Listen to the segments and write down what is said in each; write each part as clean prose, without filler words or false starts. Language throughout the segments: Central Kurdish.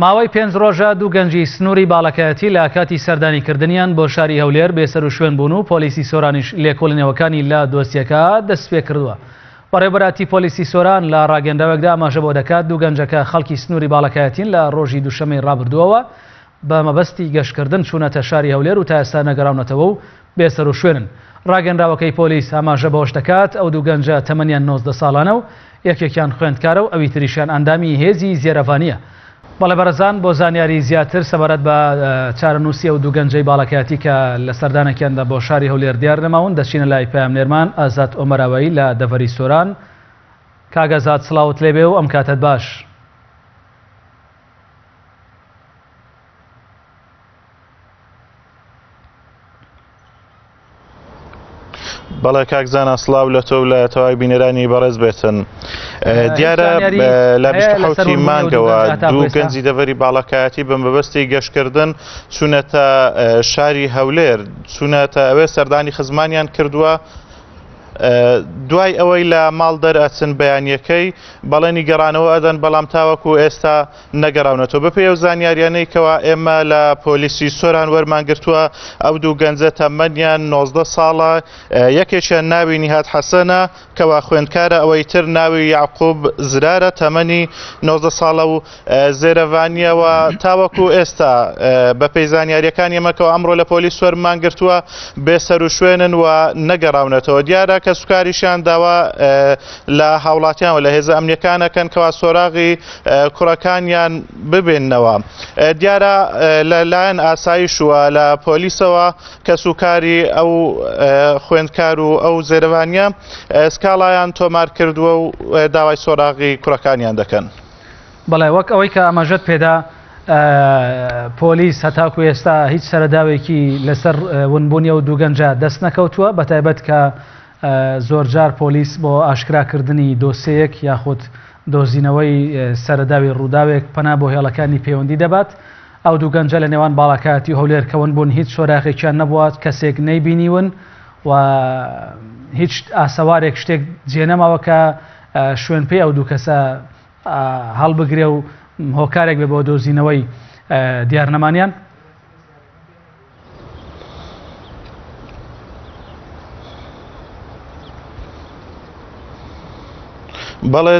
ماوەی پێنج ڕۆژە دوو گەنجی سنووری باڵەکایەتی لە کاتی سەردانیکردنیان بۆ شاری هەولێر بێسەروشوێن بوون و پۆلیسی سۆرانیش لێکۆڵینەوەکانی لە دۆسیەکە دەستپێکردووە. بەڕێوەبەراتی پۆلیسی سۆران لە ڕاگەندراوێکدا ئاماژە بۆ دەکات دوو گەنجەکە خەڵکی سنووری باڵەکایەتین لە ڕۆژی دووشەممەی ڕابردووەوە بە مەبەستی گەشتکردن چوونەتە شاری هەولێر و تا ئێستا نەگەڕاونەتەوە و بێسەروشوێنن. ڕاگەنراوەکەی پۆلیس ئاماژە بەوەش دەکات، ئەو دوو گەنجە تەمەنیان 19 ساڵانە و یەکێکیان خوێندکارە و ئەوی تریشیان ئەندامی هێزی زێرەڤانییە. بەڵێ بەڕێزان بۆ زانیاری زیاتر سەبارەت بە چارەنووسی ئەو دوو گەنجەی باڵەکایەتی کە لە سەردانێکیاندا بۆ شاری هەولێر دیار نەماون دەچینە لای پەیامنێرمان ئازاد ئۆمەراوەیی لە دەڤەری سۆران. کاک ئازاد سڵاوت لێبێ و ئەم کاتەت باش. بەڵێ کاک زانا سڵاو لە تۆ و لە تەواوی بینەرانی بەڕێز بێتن دیارە لە 27 مانگەوە دوو گەنجی دەڤەری باڵەکایەتی بە مەبەستی گەشتکردن چوونەتە شاری هەولێر چوونەتە ئەوێ سەردانی خزمانیان کردووە دوای ئەوەی لە ماڵ دەرئەچن بەیانیەکەی بەڵێنی گەڕانەوە ئەدەن بەڵام تاوەکو ئێستا نەگەڕاونەتەوە. بەپێی ئەو زانیاریانەی کەوا ئێمە لە پۆلیسی سۆران وەرمان گرتووە ئەو دوو گەنجە تەمەنیان 19 ساڵە یەکێکیان ناوی نیهاد حەسەنە کەوا خوێندکارە ئەوەی تر ناوی یعقوب زرارە تەمەنی 19 ساڵە و زێرەڤانیەوە تاوەکو ئێستا بەپێی زانیاریەکان ئێمەکەەوە ئەمڕۆ لە پۆلیس وەرمان گرتووە بێسەروشوێنن و نەگەڕاونەتەوە دیارە کە سوکاریشیان داوا لە هاوڵاتیان و لە هێزە ئەمنیەکانەکەن کەوا سۆراغی کوڕەکانیان ببێننەوە. دیارە لە لایەن ئاسایش و لە پۆلیسەوە کەسوکاری ئەو خوێندکار و ئەو زێرەوانیە سکاڵایان تۆمار کردووە و داوای سۆراغی کوڕەکانیان دەکەن. بەڵێ وەک ئەوەی کە ئاماژەت پێدا پۆلیس هەتاکو ئێستا هیچ سەرەداوێکی لەسەر ونبوونی ئەو دوو گەنجە دەست نەکەوتووە بەتایبەت کە زۆرجار پۆلیس بۆ ئاشکراکردنی دۆسێیەک یاخود دۆزینەوەی سەرەداوی ڕووداوێک پەنا بۆ هێڵەکانی پەیوەندی دەبات. ئەو دوو گەنجە لە نێوان باڵەکایەتی و هەولێر کە ون بوون هیچ سۆراغێکیان نەبووە، کەسێک نەیبینیون و هیچ ئاسەوارێک شتێک جێنەماوە کە شوێنپێی ئەو دوو کەسە هەڵبگرێ و هۆکارێک بێ بۆ دۆزینەوەی دیارنەمانیان. بەڵێ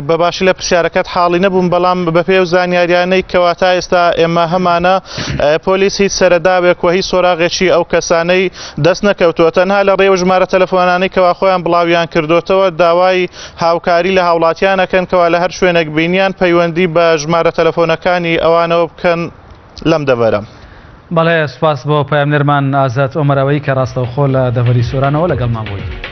بە باشی لە پرسیارەکەت حاڵی نەبووم بەڵام بەپێ و زانیاریانەی کەوا تا ئێستا ئێمە هەمانە پۆلیس هیچ سەرەداوێک و هیچ سۆراغێکی ئەو کەسانەی دەست نەکەوتووە تەنها لە ڕێ و ژمارە تەلەفۆنانەی کەوا خۆیان بڵاویان کردوتەوە داوای هاوکاری لە هاوڵاتیانەکەن کەوا لە هەر شوێنێک بینیان پەیوەندی بە ژمارە تەلەفۆنەکانی ئەوانەوە بکەن لەم دەڤەرە. بەڵێ سوپاس بۆ پەیامنێرمان ئازاد ئۆمەراوەیی کە ڕاستەوخۆ لە دەڤەری سۆرانەوە لەگەڵمان بووی.